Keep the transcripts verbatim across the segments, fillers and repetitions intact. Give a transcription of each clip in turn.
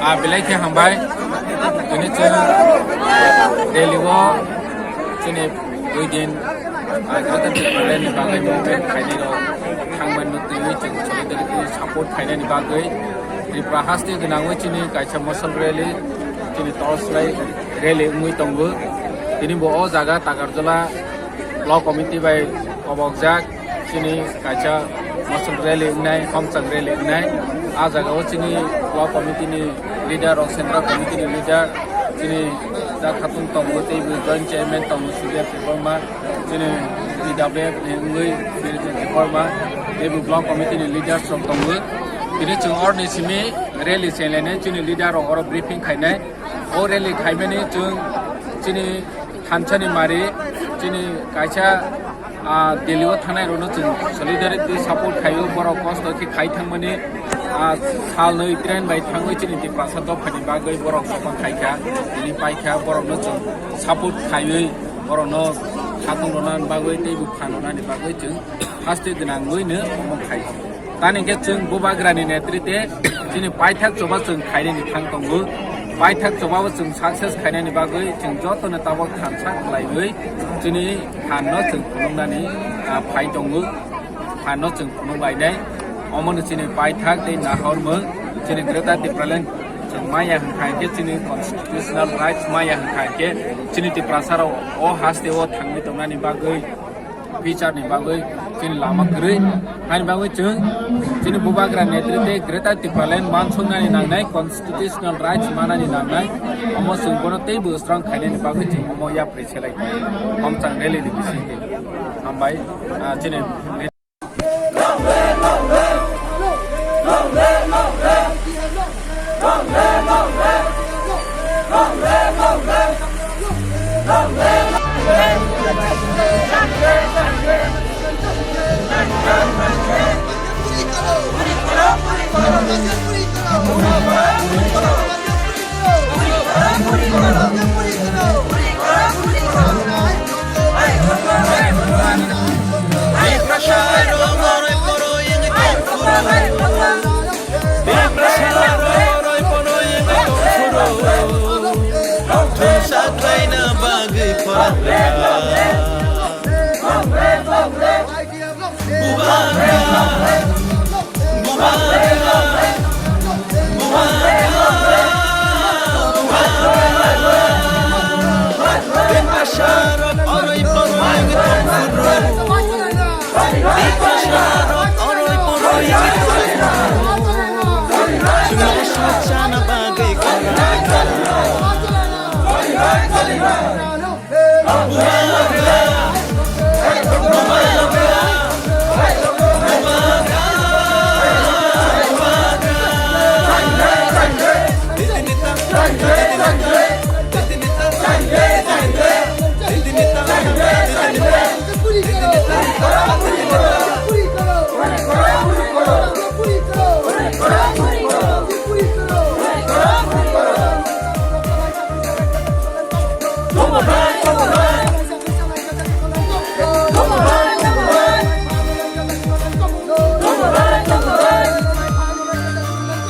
Ah, belai khe hambai. Tini chwng rally o chini dui din, ah, Greater Tipraland ni bagwi movement khainai rok thangmani twiwi chwng solidarity support khainani bagwi Tripura haste gwnangwi chini kaisa mosol rally, chini torch light rally wngwi tongo. Tini bo o jaga Takarjala Block Committee bai kobokjak chini kaisa mosol rally wngnai, homchang rally wngnai. A jagao chini Block Committee ni leader rok, Central Committee ni leader chini Da Khatung tongo, tei bo Joint Chairman tongo, Surya Debbarma, chini P W F ni wngwi Surya Debbarma, tei bo Block Committee ni leaders rok tongo. Tini chwng oroni simi rally chenglainai, chini leader rok oro briefing khainai. O rally khaimani chwng chini thansani mari, chini kaisa, ah, Delhi o thangnai rokno chwng solidarity support khaio, borok kosto khe khai thangmani, ah, sal nwi train bai thangwi chini Tiprasa dophani bagwi borok sokon khaikha, tini paikha, borokno chwng support khaiwi borokno khatung rwnani bagwi tei buphan rwnani bagwi chwng haste gwnangwino omo khai. Tani hwnkhe chwng Bubagrani netrite chini paithak choba chwng khainani thang tongo. Paithak choba bo chwng success khainani bagwi chwng jotono tabok thansa khlaiwi chini phanno chwng phunuknani, ah, phai tongo. Phanno chwng phunuk lainai. Omono chini paithak tei nahormung chini Greater Tipraland chwng maya hwnkha hwnkhe chini constitutional rights maya hwnkha hwnkhe chini Tiprasarok o haste o thangwi tongnani bagwi future ni bagwi chini lama kwrwi. Haini bagwi chwng chini Bubagra netrite Greater Tipraland mansuknani nangnai, constitutional rights manani nangnai, omo chwng bono teibo strong khainani bagwi chwng omo yapri selai homchang rally ni bisingtwi. Hambai, ah, chini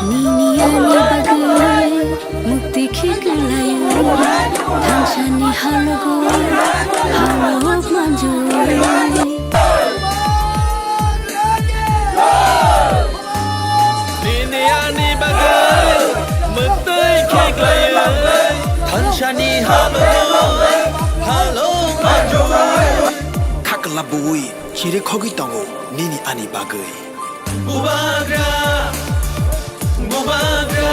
Nini ani bagwi mukti khiklaio, thangsani halogo halok manjui. Nini ani bagwi mukti khiklaio, thangsani halogo halok manjui. Khakla bui chiri khogwi tongo nini ani bagwi. Bubagra, Bubagra.